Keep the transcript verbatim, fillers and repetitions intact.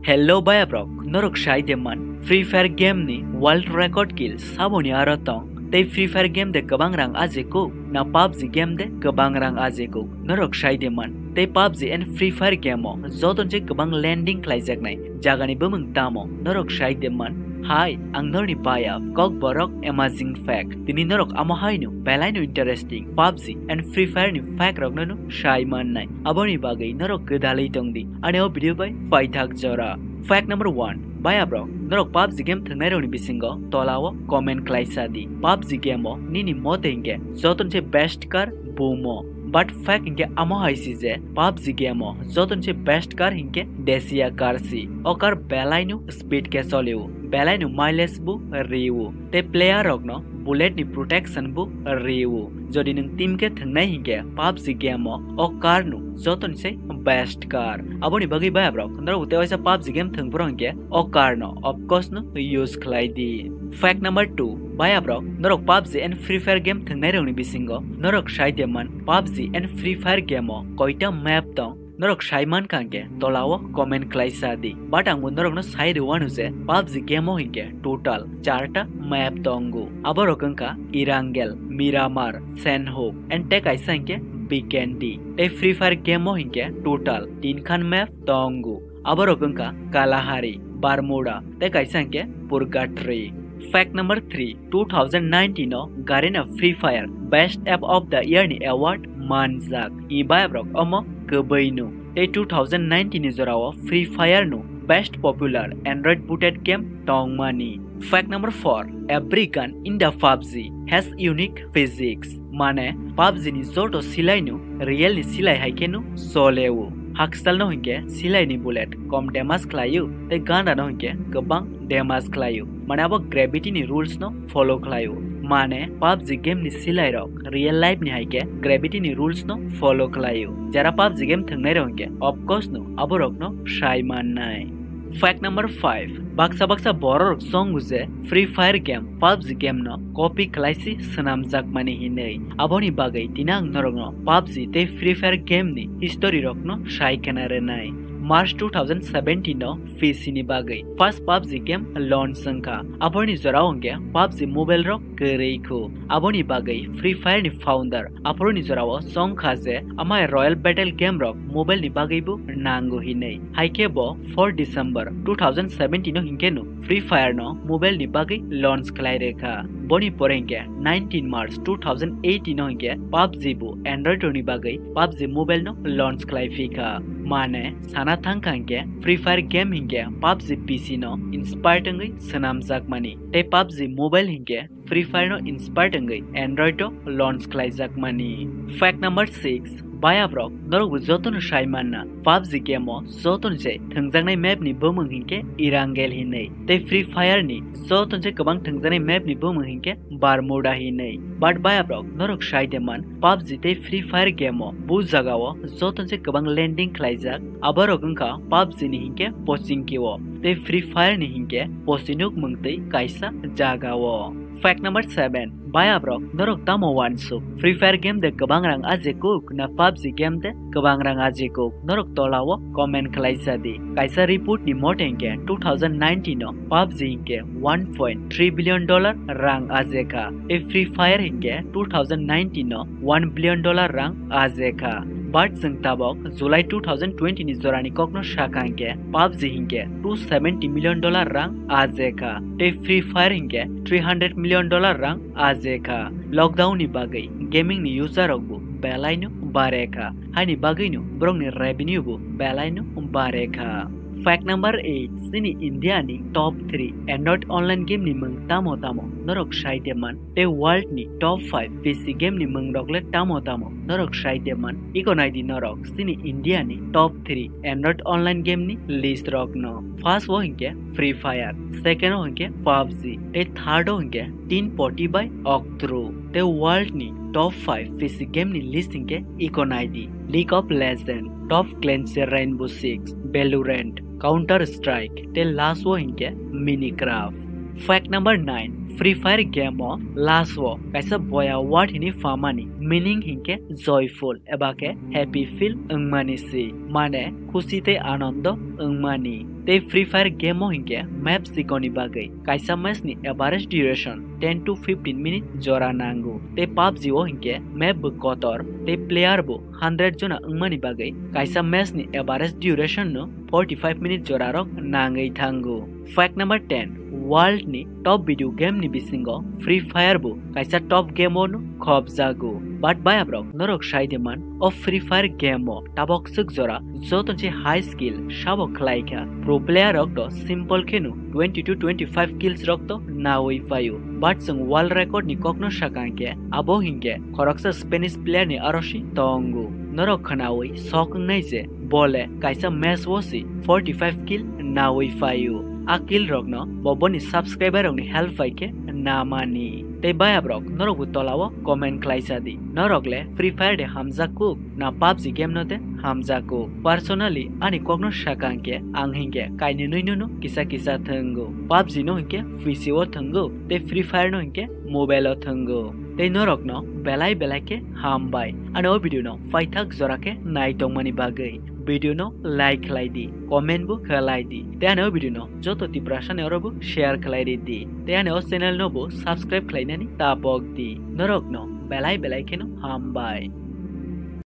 Hello bayabrok, norok sai de man Free Fire game ni world record kill saboni aro tong? Tei Free Fire game de kwbang rang ajikuk, na PUBG game de kwbang rang ajikuk? Norok sai de man. Tei PUBG and Free Fire game o joto se kwbang landing khlaijaknai jagani bumung tamo? Norok sai de man. Hai, ang norni payap, Kokborok Amazing Fact. Tini norok amo haino belaino interesting PUBG and Free Fire ni fact rokno no sai mannai. Aboni bagwi norok gwdalwi tongdi ani o video bai paithak jora. Fact number one, bayabrok, norok PUBG game thwngnairokni bisingo tolao comment khlaisa di. PUBG game o nini mote hinkhe joto se best car bumo. But fact hinkhe amo hai si je PUBG game o joto se best car hinkhe Dacia car si. O car belaino speed khe cholio, belaino mileage bo rio. Tei player rokno bullet ni protection bo rio. Jodi nwng team khe thwngnai hinkhe PUBG game o o car no joto se best car. Aboni bagwi bayabrok, norok tei waisa PUBG game thwngphuru hinkhe o car no of course no use khlai di. Fact number two, bayabrok, norok PUBG and Free Fire game thwngnairokni bisingo norok sai de man PUBG and Free Fire game o koita map tong? Norok sai mankha hinkhe tolao comment khlaisa di. But ang bo norokno sai rwano je PUBG game o hinkhe total charta map tongo. Aborok wngkha Erangel, Miramar, Shenhua, and tei kaisa hinkhe Vikendi. Tei Free Fire game o hinkhe total tin khan map tongo. Aborok wngkha Kalahari, Bermuda, tei kaisa hinkhe Purgatory. Fact number three, two thousand nineteen o Garena Free Fire Best App of the Year ni award manjak. I bayabrok omo kwbwino. Tei two thousand nineteen ni jorao Free Fire no Best Popular Android Booted Game tongmani. Fact number four, every gun in the PUBG has unique physics. Mane, PUBG ni joto silai no real ni silai hai khe no soleo. Hakchal no hinkhe silai ni bullet kom damage khlaio, tei ganda no hinkhe kwbang damage khlaio. Mane abo gravity ni rules no follow khlaio. Mane PUBG game ni silai rok real life ni hai khe gravity ni rules no follow khlaio. Jara PUBG game thwngnai rok hinkhe of course no aborok no sai mannai. Fact number five, baksa baksa bororok chongo je Free Fire game, PUBG game no copy khlaisi swnamjakmani hinwi. Aboni bagwi tini ang norokno PUBG tei Free Fire game ni history rokno sai khna rwnai. March two thousand seventeen o P C ni bagwi first PUBG game launch wngkha. Aboni jorao hwnkhe PUBG Mobile rok kwrwi khu. Aboni bagwi Free Fire ni founder aphuruni jorao chongkha je amai Royal Battle game rok mobile ni bagwi bo nango hinwi. Haikhe bo four December two thousand seventeen o hinkhe no Free Fire no mobile ni bagwi launch khlai rwkha. Boni pore hinkhe nineteen March two thousand eighteen o hinkhe PUBG bo Android rok ni bagwi PUBG mobile no launch khlai phikha. Mane sana thangkha hinkhe Free Fire game hinkhe PUBG P C no inspired wngwi swnamjakmani tei PUBG mobile hinkhe Free Fire no inspired wngwi Android o launch khlaijakmani. Fact number six, bayabrok, norok bo jotono sai manna, PUBG game o jotono se thwngjaknai map ni bumung hinkhe Erangel hinwi, tei Free Fire ni jotono se kwbang thwngjaknai map ni bumung hinkhe Bermuda hinwi. But bayabrok, norok sai de man, PUBG tei Free Fire game o bu jaga o jotono se kwbang landing khlaijak, aborok wngkha PUBG ni hinkhe Pochinki o, tei Free Fire ni hinkhe Pochinuk mungtwi kaisa jaga o. Fact number seven, bayabrok, norok tamo uansuk? Free Fire game de kwbang rang ajekuk na PUBG game de kwbang rang ajekuk? Norok tolao comment khlaisa di. Kaisa report ni mote hinkhe two thousand nineteen o PUBG hinkhe one point three billion dollar rang ajekha. Tei Free Fire hinkhe two thousand nineteen o one billion dollar rang ajekha. But chwng tabok July two thousand twenty ni jorani kokno sakha hinkhe PUBG hinkhe two seventy million dollar rang ajekha. Tei Free Fire hinkhe three hundred million dollar rang ajekha. Lockdown ni bagwi gaming ni user rok bo belaino barekha. Haini bagwino borokni revenue bo belaino barekha. Fact number eight, chini India ni top three Android online game ni mung tamo tamo norok sai de man? Tei world ni top five P C game ni mung rok le tamo tamo norok sai de man? Iko nai di norok chini India ni top three Android online game ni list rok no. First o hinkhe Free Fire, second o hinkhe PUBG, tei third o hinkhe Teen Poti bai Octru. Tei world ni top five P C game ni list hinkhe iko nai di: League of Legends, Top Clancy Rainbow Six, Valorant, Counter Strike, tei last o hinkhe Minecraft. Fact number nine, Free Fire game o last o kaisa boya word hini phamani meaning hinkhe joyful eba khe happy feel wngmani si, mane khusi tei anondo wngmani. Tei Free Fire game o hinkhe map sikoni bagwi kaisa match ni average duration ten to fifteen minute jora nango. Tei PUBG o hinkhe map bo kotor tei player bo hundred jona wngmani bagwi kaisa match ni average duration no forty five minute jora rok nangwi thango. Fact number ten, world ni top video game ni bisingo Free Fire bo kaisa top game o no khobjago. But bayabrok norok sai de man, o Free Fire game o tabok swk jora joto se high skill sabo khlai kha. Pro player rok to simple kheno twenty to twenty five kills rok to nawi paio. But chwng world record ni kokno sakang khe abo hinkhe khoroksa Spanish player ni arosi tongo. Norok khnawi sok wngnai je bole kaisa match o si forty five kill nawi paio. A kill rokno bo boni subscriber rokni help pai khe namani. Tei bayabrok norokbo tolao comment khlaisa di. Norok le Free Fire de hamjak kuk na PUBG game no de hamjak kuk? Personally ani kokno sakang khe ang hinkhe kainwi nwi no kisa kisa thwngo. PUBG no hinkhe P C o thwngo tei Free Fire no hinkhe mobile o thwngo. Tei norokno belai belai khe hambai ani o video no paithak jora khe naitongmani bagwi. Video no like khlai di, comment bo khlai di. Tei ani o video no joto Tiprasa ni oro bo share khlai ri di. Tei ani o channel no bo subscribe khlainani ta pok di. Norokno belai belai kheno hambai.